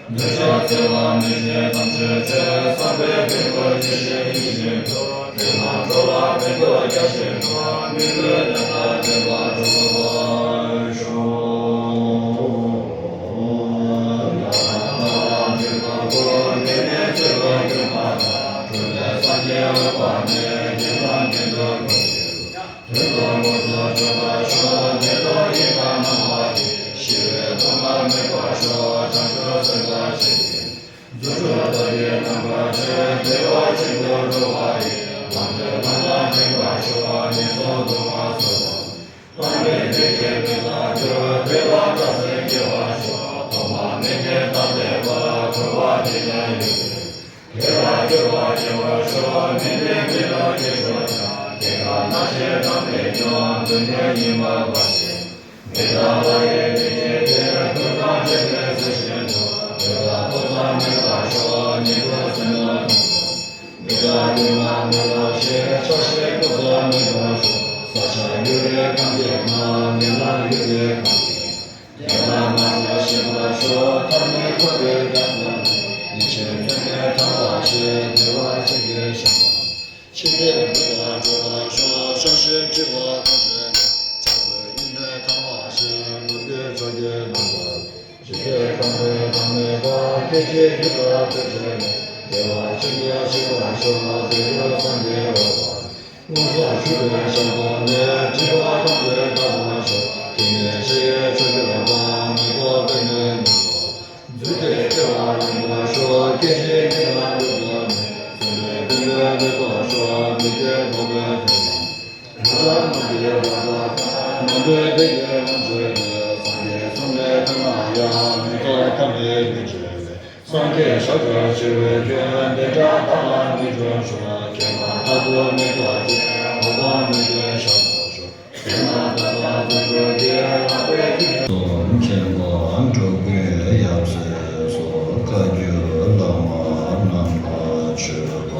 འདོད་ཆགས་སེལ་བ་མི་བྱེད་ཐམས་ཅད་ཆོས། བསམ་པས་ཀུན་ཏུ་བྱེད་ཤེས་ཡིད་བཞིན་དུ། དེ་ལ་འགྲོ་བ་ཀུན་ཏུ་རྒྱ་ཆེན་པོ། མི་ལུས་རྣམ་དག་བདེ་བར་འགྲུབ་པར་ཤོག། ཡང་དག་པར་འཇུག་པ་ཀུན། ཉེས་མེད་ཚོལ་བའི་སྒྲིབ་པ་དག། སྒྲོལ་བའི་སངས་རྒྱས་འོད་དཔག་མེད། དགེ་རྒན་ཀུན་ཏུ་བཀོད་པའི་དོན་དུ་དངོས་སུ་བྱོན་པར་ཤོག། བདེ་སྟོང་ཡེ་ཤེས་སྣང་བ་ཡིས། ཞི་བའི་སྡུག་བསྔལ་མེད་པར་ཤོག། བྱང་ཆུབ་སེམས་དཔའ་ཆེན་པོས། རྫུ་འཕྲུལ་རྟ་བཞིན་རྣམ་པར་བྱོན། བདེ་བ་ཅན་དུ་འགྲོ་བ་ཡི། ལམ་འདྲེན་ལམ་སྣ་འདྲེན་པར་ཤོག། ངན་སོང་སྡུག་བསྔལ་ཚོགས་དང་། ཕ་མའི་སྡིག་བྱས་མི་ལ་འགྱུར། བདེ་བ་རྟག་འཛིན་སྐྱེ་བར་ཤོག། ཐོག་མ་མེད་པའི་བདག་ལྟ་བུ། འཁོར་བ་འདི་ལས་གཡོལ་ཏེ། བདེ་བར་འགྱུར་བར་བྱེད་པར་ཤོག། མི་ལྡན་མི་ལོག་སྐྱེ་ཤོག་ཀྱང་། སྐྱེ་རྒ་ན་འཆིའི་གྲངས་མེད་ཀྱང་། སྡུག་བསྔལ་ཉིད་མ་བ་ཞིག་མི་རྟག་པ་ཡི་བདེ་སྐྱིད་དེར། ཀུན་བཟང་དྲན་པས་ཚུལ་བཞིན་དུ། འདོད་པ་ཀུན་བཟང་མེད་པར་ཤོག། ཉེ་དུ་སེམས་ལ་ཐུག་པ། མི་རྟག་མཐུན་པ་མེད་པར་ཤོག། ཆགས་ཞེན་ཀུན་བཟང་མེད་པར་ཤོག། ས་ཆ་ཡུལ་ལས་གང་སྐྱེས་ན། ངན་སླར་ཡུལ་ལས་གང་སྐྱེས། དེ་ལ་མ་སྐྱེས་ཤེས་པར་ཤོག། ཐ་མལ་འཁོར་བའི་རྒྱ་མཚོ་ནས། ཡེ་ཤེས་མཚོན་ནས་ཐར་བར་བྱེད། བདེ་བ་ཆེན་པོའི་ཞིང་དུ། འཆི་མེད་མི་ལ་སྤྲོད་པར་ཤོག། ཆགས་ཞེན་འཁྲི་བ་ཀུན་བྱས་ནས། འཆི་བའི་ཡུལ་ནས་ཐར་བར་བྱེད། ནུབ་ཀྱི་ཕྱོགས་ཀྱི་ལམ་དུ། འཇིགས་པའི་ཁམས་ནས་ཐ་མལ་པ། སྐད་ཅིག་ཡུད་ལ་ཐོལ་བྱས་ནས། བདེ་བ་ཆེན་པོར་གཤེགས་པར་ཤོག། དེ་ཡང་སངས་རྒྱས་འོད་དཔག་མངོན་སུམ་བཞུགས་པའི་ཞིང་དུ་ནི། སྒྲིབ་པ་ཐམས་ཅད་དག་པར་ཤོག། དེ་ནས་ཆེ་བའི་ཕྱོགས་བཅུར་དང་། མེ་ཏོག་པདྨའི་ནུབ་ཏུ། རྫུས་ཏེ་སྐྱེ་བ་ལེན་པར་ཤོག། སྐད་ཅིག་ཉིད་ལ་འགྲུབ་ཏུ་ནི། སེམས་ལས་བདེན་པའི་མེ་ཏོག་ཤོག། མི་སྐྱེ་ལྡོག་པའི་དོན་དང་། རང་རང་སྣང་བའི་རང་དག་དང་། མང་པོའི་བདེ་སྐྱིད་ལོངས་སྤྱོད་དེ། སངས་རྒྱས་གསུང་ལས་ཐོས་ན་ཡང་། མི་རྟག་ཁམས་ནས་ཀུན་བྱེད་པའི། སངས་རྒྱས་ཤཱཀྱ་ཆེ་བའི་སྐྱོན། དེ་འདྲ་བདག་ལ་མི་འབྱུང་ཤོག། མཁྱེན་པ་ལྟ་བུ་མི་རྟོག་ཅིང་། འོད་དཔག་མེད་པའི་ཞལ་དུ་ཞུགས། དེ་ན་དག་པ་དཀོན་མཆོག་གིས། ལག་པའི་མཐིལ། མཁྱེན་པ་འགྲོ་ཀུན་ཡབ་སྲས་སོགས། བཀའ་བརྒྱུད་བླ་མ་རྣམས་ལ་མཆོད་པ།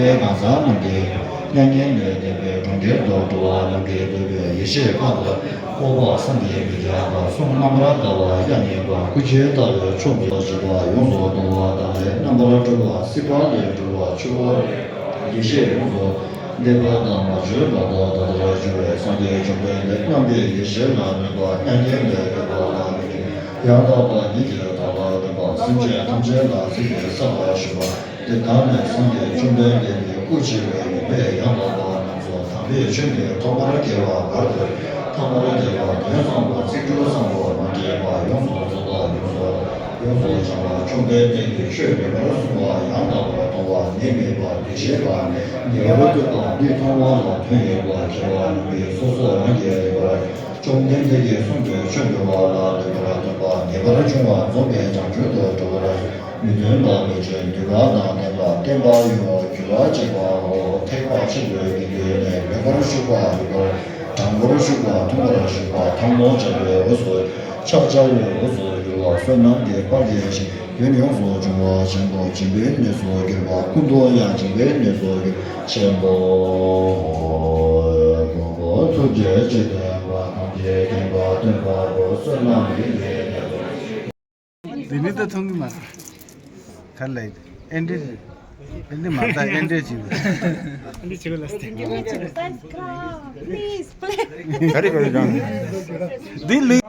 གང་ཟག་རྣམས་ཀྱི་མྱ་ངན་ལས་འདས་པའི་གྲོང་ཁྱེར་དུ་འགྲོ་བ་རྣམས་ཀྱི་འདོད་པའི་ཡེ་ཤེས་དཔལ་དུ་སྤོབས་པ་བསམ་གྱིས་མི་ཁྱབ་པ་གསུང་རྣམ་པར་དག་པ་དབྱངས་སྙན་པ་སྐུ་མཆེད་ལྟ་བུའི་མཆོག་ཏུ་བརྗོད་པ་ཡོངས་སུ་གཏོང་བ་དང་ལས་རྣམ་པར་གྲོལ་བ་སྲིད་པ་ལས་གྲོལ་བ་ཆུ་བོ་ཡེ་ཤེས་ཡོངས་སུ་འདེབས་པ་དང་མ་བཅོས་པ་དང་ད་ལྟར་བྱུང་བའི་སངས་རྒྱས་བཅོམ་ལྡན་འདས་རྣམས་ཀྱི་ཡེ་ཤེས་ལ་མོས་པ་མྱ་ངན་ལས་འདས་པ་ལ་མོས་ཏེ་ཡང་དག་པ་ཉིད་ཀྱི་བདག་པ་ལྡན་པ་སེམས་ཅན་ཐམས་ཅད་ལ་གཟིགས་པའི་ས་ལ་བཞུགས་པ། དེ་དག་ནི་སངས་རྒྱས་བཅོམ་ལྡན་འདས་ཀྱི་སྐུ་ཆེ་བའི་ཡོན་ཏན་ཡང་དག་པ་རྣམས་སུ་དམ་པའི་ཆོས་ནི་ཐོག་མར་སྐྱེ་བ་བར་དུ་ཐོག་མར་སྐྱེ་བ་དོན་བཟང་པོ་ཚིག་འབྲུ་བཟང་པོ་མ་འདྲེས་པ་ཡོངས་སུ་རྫོགས་པ་ཡོངས་སུ་ཡོངས་སུ་སྦྱངས་པ་བཅོམ་ལྡན་འདས་ཀྱི་ཆོས་ཉེ་བར་གསུངས་པ་ཡང་དག་པར་མཐོང་བ་ཉེས་མེད་པ་དེ་བཞིན་གཤེགས་པ་ཉེ་བར་སྤྱོད་པ་མི་མཐོང་བ་ལ་དོན་ཡོད་པ་མཁས་པ་རྣམས་ཀྱིས་སོ་སོ་རང་གི་རེ་བར་བཅོམ་ལྡན་འདས་ཀྱིས་གསུངས་པའི་ཆོས་འདུལ་བ་ལ་ལེགས་པར་ལྟ་བ་ངེས་པར་འབྱུང་བ་རྫོགས་པའི་བྱང་ཆུབ་ཏུ་འགྲོ་བར་མི་འདུན་པ་མི་འབྱུང་འདུན་པ་དང་ལྡན་པ་བསྟན་པ་ཡོད་རྒྱུ་ལ་གཅེས་པའོ། ཐེག་པ་ཆེན་པོའི་སྙིང་པོ་ནི་མོས་པར་ཞུགས་པ་ཡིན་པར་དྲང་པོར་ཞུགས་པ་མཐོང་བར་ཞུགས་པ་ཐལ་མོ་སྦྱར་བའི་འོས་སུ་ཕྱག་བྱ་བའི་འོས་སུ་འགྱུར་བ་བསོད་ནམས་ཀྱི་དཔལ་གྱི་ཞིང་། རྒྱུན་ཡོངས་སུ་འབྱུང་བ་ཆེན་པོ་སྦྱིན་པའི་གནས་སུ་གྱུར་པ་ཀུན་ཏུ་ཡང་སྦྱིན་པའི་གནས་སུ་གྱུར་ཆེན་པོ། ཐུགས་རྗེ་ཇི་ལྡན་པ་ཐམས་ཅད་མཁྱེན་པ་སྟོན་པ་པོ་བསོད་ནམས་ཡེ་ཤེས་རྒྱ་མཚོ། འདི་ནི་ད་མཐོང་གི་མ་རེད། ག་ལ་ཡིན། ཨེ་འདྲས་རེད། ཨེ་འདྲས་མ་ད་ཨེ་འདྲས་བྱེད། ཨེ་འདྲས་བྱེད་ག་ལ་སྟེ། Please play. ག་རེ་ག་རེ་ཀྱང་། འདི་ལི།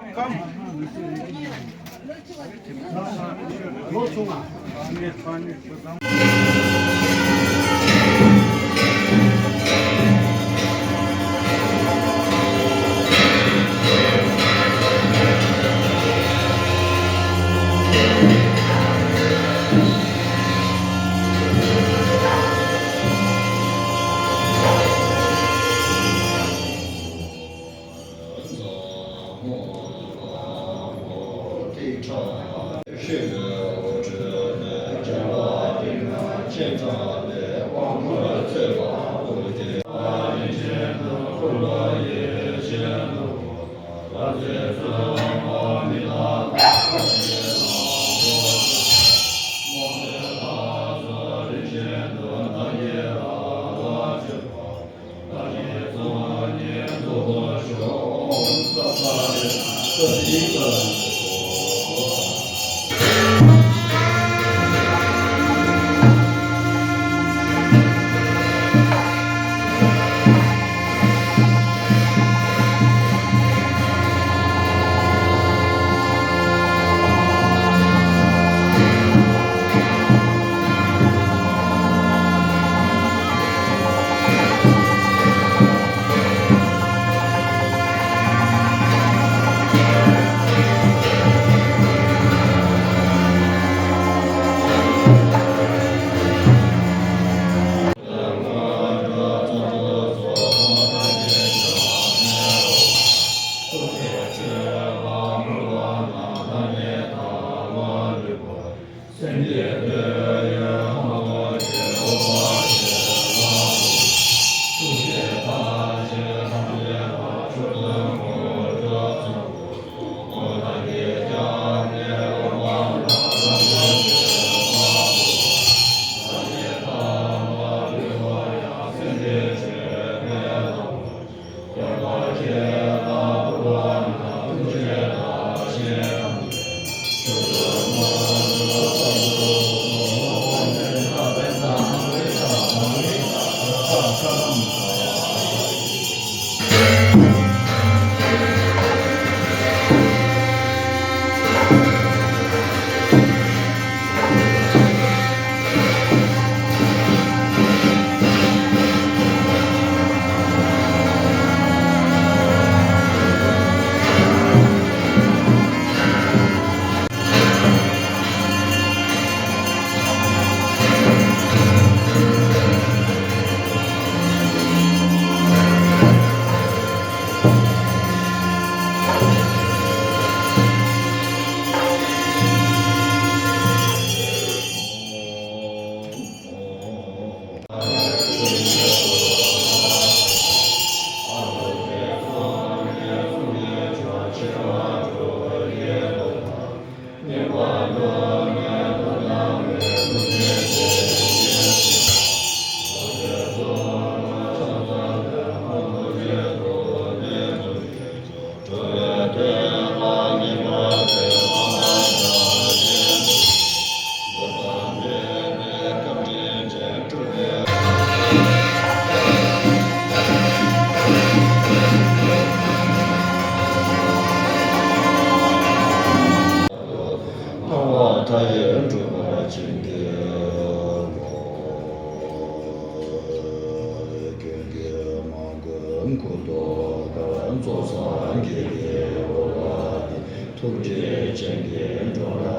ཚོགས་བསགས་དགེ་བའི་འོ་ལ་ནི། ཐུགས་རྗེ་ཅན་གྱིས་འགྲོ་ལ་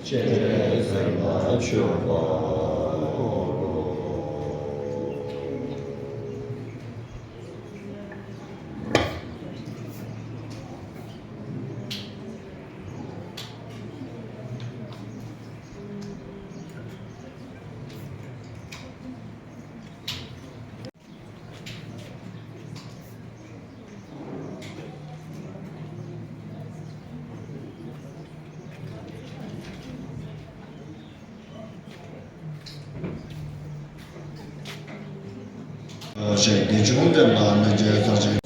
སྤྱན་རས་གཟིགས་ལ་མཆོད་པ། ཞེས་བདེ་མཆོག་དཔལ་ལ་གནོད་བྱེད་ཚར་ཆེན།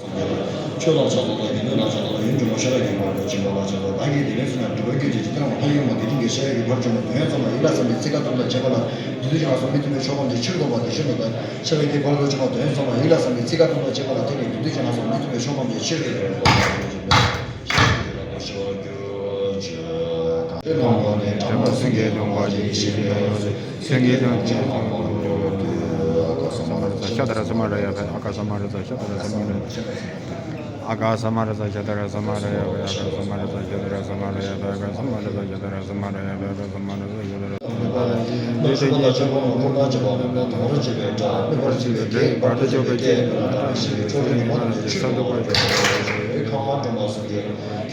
ཆོས་ལ་ཕྱག་འཚལ་ལོ། དགེ་འདུན་ལ་ཕྱག་འཚལ་ལོ། ཡིད་འགྱུར་བ་ཤེས་རབ་ཀྱི་ངོ་བོ་སྦྱིན་པ་ལ་ཕྱག་འཚལ་ལོ། བདག་གིས་དེ་ལས་བསོད་ནམས་སྒྲིབ་པ་སྐྱོན་ཅན་ཇི་ལྟར་བ་ལྷ་ཡུལ་མ་དེ་རིང་གི་ཤེས་རབ་ཀྱི་བར་ཆད་དང་དོན་ཚང་མ་ཡིད་ལ་བསམ་པའི་ཚིག་ཁ་གཏུམ་དང་བཅས་པ་ལ་བདུད་འདུལ་ཞིང་ངན་སོང་མི་མཐུན་པའི་ཕྱོགས་ཕམ་གྱི་ཕྱིར་བཟློག་པ་དེ་བཞིན་དུ་དང་། ཤེས་རབ་ཀྱི་བར་དུ་བྱུང་བ་དོན་ཚང་མ་ཡིད་ལ་བསམ་པའི་ཚིག་ཁ་གཏུམ་དང་བཅས་པ་ལ་བརྟེན་ནས་བདུད་འདུལ་ཞིང་ངན་སོང་མི་མཐུན་པའི་ཕྱོགས་ཕམ་གྱི་ཕྱིར་བཟློག་པ་དེ་བཞིན་དུ། ཤེས་རབ་ཀྱི་བར་དུ་བྱུང་བ་དོན་ཚང་མ་ཡིད་ལ་བསམ་པའི་ཚིག་ཁ་གཏུམ་དང་བཅས་པ་ལ་བརྟེན་ནས་བདུད་འདུལ་ཞིང་ངན་སོང་མི་མཐུན་པའི་ཕྱོགས་ཕམ་གྱི་ཕྱིར་བཟློག་པ་དེ་བཞིན་དུ། ཨ་ག་ས་མ་ར་ཙ་ཤ་ད་ར་ས་མ་ར་ཡ་ཕ། ཨ་ག་ས་མ་ར་ཙ་ཤ་ད་ར་ས་མ་ར། ཨ་ག་ས་མ་ར་ཙ་ཤ་ད་ར་ས་མ་ར་ཡ་ཕ། ཨ་ག་ས་མ་ར་ཙ་ཤ་ད་ར་ས་མ་ར་ཡ་ཕ། ཨ་ག་ས་མ་ར་ཙ་ཤ་ད་ར་ས་མ་ར་ཡ་ཕ། ཨ་ག་ས་མ་ར་ཙ་ཤ་ད་ར།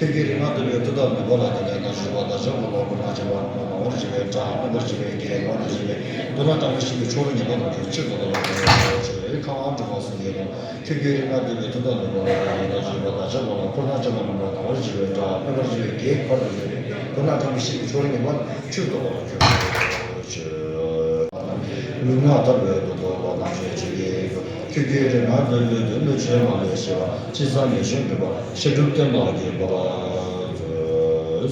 ཁྱོད་ཀྱིས་རིག་སྔགས་འདོན་པའི་མཐུ་དང་ནུས་པ་ལ་བརྟེན་ནས་ན་ཞུ་བ་དང་ཞབས་ཀྱི་ལོ་འཁོར་དང་བཅས་པ་ནང་ལ་འོར་བྱེད་པའི་སྒྲ་སྙན་པར་བྱེད་པའི་རྒྱན་ངོ་ན་བྱེད་པའི་མདོར་ན་དྲང་བའི་ཞིང་གི་ཆོ་རོ་ཉན་པ་དང་གྲོལ་ཕྱིར་དུ་ལ་བར་བྱེད་པའི་ཁ་ཨང་སྒྲོལ་མ་གསུང་གི་ལོ། ཁྱོད་ཀྱིས་རིག་སྔགས་འདོན་པའི་མཐུ་དང་ནུས་པ་ལ་བརྟེན་ནས་ན་ཞུ་བ་དང་ཞབས་ཀྱི་ལོ་འཁོར་དང་བཅས་པ་ནང་ལ་འོར་བྱེད་པའི་སྒྲ་སྙན་པར་བྱེད་པའི་རྒྱན་ངོ་ན་བྱེད་པའི་མདོར་ན་དྲང་བའི་ཞིང་གི་ཆོ་རོ་ཉན་པ་ཕྱིར་དུ་ལ་བར་བྱེད་པའི། ལུས་ངག་ཐར་པའི་དོན་རྟོགས་པ་རྣམ་ཤེས་ཆོས་ཀྱི་སྐུ། ཁྱོད་ཀྱིས་རིག་སྔགས་འདོན་པའི་མཐུ་ནུས་ཆེན་མ་ལུས་ཤེས་པ། ཕྱི་གསལ་ནང་གསལ་འགྲུབ་པ་བཤད་སྒྲུབ་བསྟན་པ་རྒྱས་པར་མཛོད།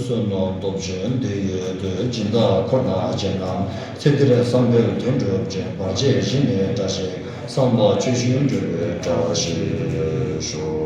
བསོད་ནམས་སྟོབས་ཆེན་འདི་ཡིས་དུས་སྦྱིན་བདག་འཁོར་དང་བཅས་རྣམས། ཚེ་འདིར་བསམ་པའི་དོན་འགྲུབ་ཅིང་བར་ཆད་ཞི་ནས་བཀྲ་ཤིས་བསམ་པ་ཆོས་བཞིན་འགྲུབ་པའི་བཀྲ་ཤིས་ཤོག།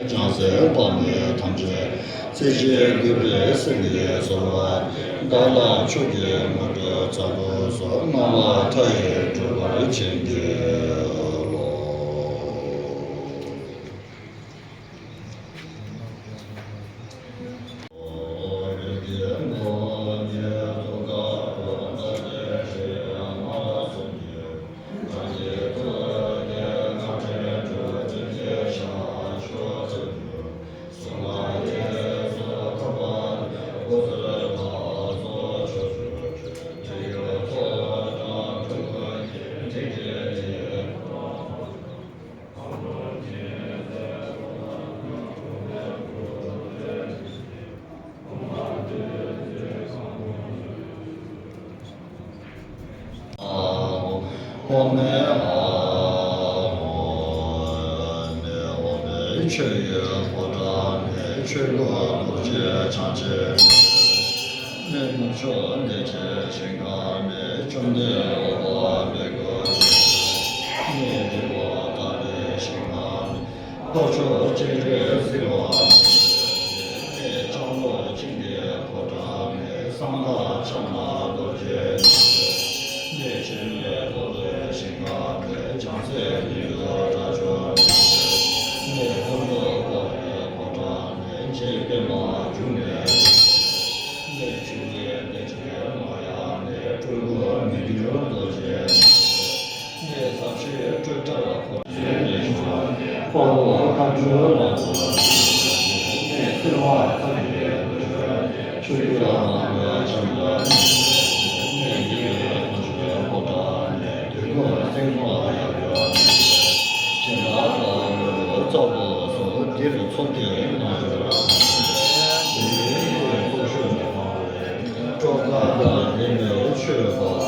བྱང་སེམས་དཔག་མེད་ཐམས་ཅད་རྩེ་གཅིག་གུས་པས་སེམས་ཀྱིས་གསོལ་བ། བདག་ལ་མཆོག་གི་དངོས་གྲུབ་ཚ་ལུ་སོགས། སྣང་བ་མཐའ་ཡས་འགྲུབ་པར་བྱིན་གྱིས་རློབས། འོག་མིན་ཨ་འོག་མིན་ཆོས་ཀྱི་ཕོ་བྲང་ནས། ཆོས་སྐུ་རྡོ་རྗེ་འཆང་ཆེན་ནས། མཆོག་བདེ་ཆེན་ཞིང་ཁམས་ནས། བཅོམ་ལྡན་འོད་དཔག་མེད་སྐུ་ནས། ཉེ་རིང་པོ་ཏཱ་ལའི་ཞིང་ཁམས་ནས། ལྷོ་ཕྱོགས་སྤྱན་རས་གཟིགས་དབང་ཕྱུག་ནས། ལྕང་ལོ་བྱིན་གྱི་ཕོ་བྲང་ནས། གསང་བདག་ཕྱག་ན་རྡོ་རྗེ་ནས། ཆེན་པོའི་རྡོ་རྗེ་ཞིང་ཁམས་ནས། བྱང་སེམས་ཉིད་དུ་སྒྲ་ཆོས་ནས། ལྷུན་པོ་འཕོ་བའི་ཕོ་བྲང་ནས། རྗེ་པདྨ་འབྱུང་གནས་ནས། ཆོས་ཀྱི་བདེ་ཆེན་མ་ཡ་ནས། སྤྲུལ་སྐུ་མི་འགྱུར་རྡོ་རྗེ་ནས། ཟབ་ཞི་སྤྲོས་བྲལ་འཁོར་ལོ་མཁའ་འགྲོའི་ལམ་དུ་གསོལ་བ་འཚལ་ལོ། ཆོས་ཀྱི་ལམ་པའི་ལྕམ་དྲལ་ནས། ཡེ་ཤེས་ཀྱི་ཁོང་ཁྲོ་ཕོ་བྲང་ནས། དུས་ཀུན་སེམས་ཀྱི་ཡབ་ཡུམ་ནས། སྦྱིན་བདག་ལྟ་བུའི་རྩལ་དུ་གསོལ། འདིར་ཚོགས་ཀྱི་རྣལ་འབྱོར་རྣམས། དེ་ཡི་ཚོགས་མཆོད་གནང་བའི། སྲོག་བདག་དང་ལྡན་པའི་མཆོད་པ།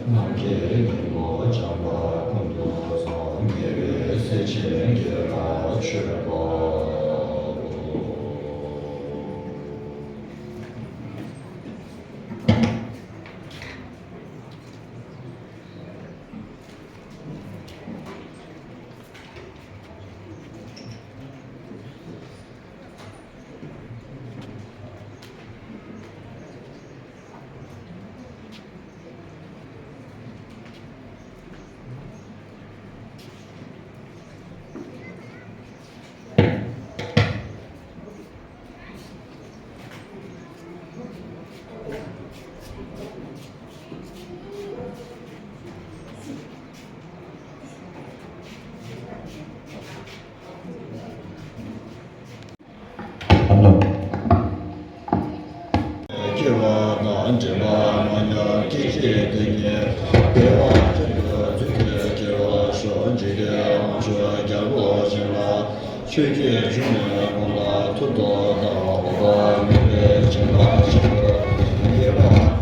ནམ་མཁའི་སྙིང་པོ་འཇམ་དཔལ་ཀུན་ཏུ་བཟང་། ཉེ་བའི་སྲས་ཆེན་དགེ་ལ་མཆོད་པའོ། སྐྱེ་བ་དང་འབྲེལ་བ་མ་ཉམས་སྐད་ཅིག་དེ་ཉིད་བདེ་བ་ཅན་དུ་འཛིན་པའི་སྐྱེ་བར་ཤོག་འཇིག་རྟེན་དབང་ཕྱུག་རྒྱལ་པོ་ཆེན་ལ་ཆོས་ཀྱི་འབྱུང་གནས་ཀུན་ལ་མཐུ་སྟོབས་དང་འོད་དཔག་མེད་པའི་སྦྱིན་པ་ཆེན་པོ་ཡེ་བ།